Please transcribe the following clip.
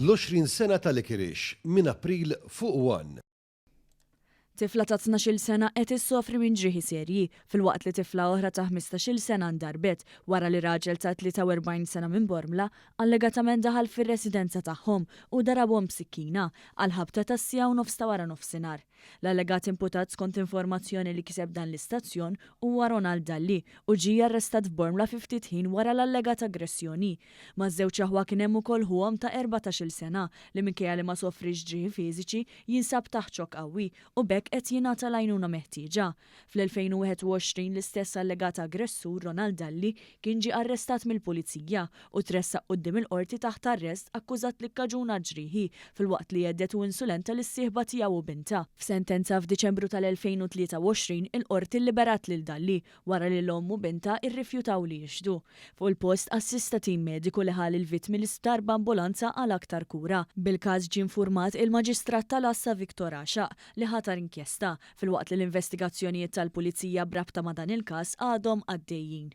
L-20 sena ta' Licorice minn April fuq One. Tifla ta' 12-il sena qed issofri minn ġrieħi serji, filwaqt li tifla oħra ta' 15-il sena ndarbet wara li raġel ta' 43 sena minn Bormla allegatament daħal fir-residenza tagħhom u darabhom b'sikkina għall-ħabta tas-siegħa u nofs ta' waranofsinhar. L-allegat imputat skont informazzjoni li kiseb dan l-istazzjon huwa Ronald Dalli u ġie arrestat f'Bormla fi ftit ħin wara l-allegata aggressjoni. Maż-żewġ aħwa kien hemm ukoll ħuhom ta' 14-il sena li minkejja li ma sofriex ġrieħi fiżiċi jinsab taħt xokk qawwi u b'hekk qed jingħata l-għajnuna meħtieġa. Fl-2021 l-istess allegat aggressur Ronald Dalli kien ġie arrestat mill-Pulizija u tressaq quddiem il-Qorti taħt arrest akkużat li kkaġuna ġrieħi filwaqt li hedded u insulenta lis-sieħba tiegħu u bintha. F'sentenza f'Diċembru tal-2023 il-Qorti lliberat lil Dalli wara li l-omm u bintha rrifjutaw li jixhdu. Fuq il-post assista tim mediku li ħa lill-vittmi l-isptar b'ambulanza għal aktar kura. Bil-każ ġie nfurmat il-Maġistrat tal-Għassa Victor Għaxaq li ħatar inkjesta, filwaqt li l-investigazzjonijiet tal-Pulizija b'rabta ma' dan il-każ għadhom għaddejjin.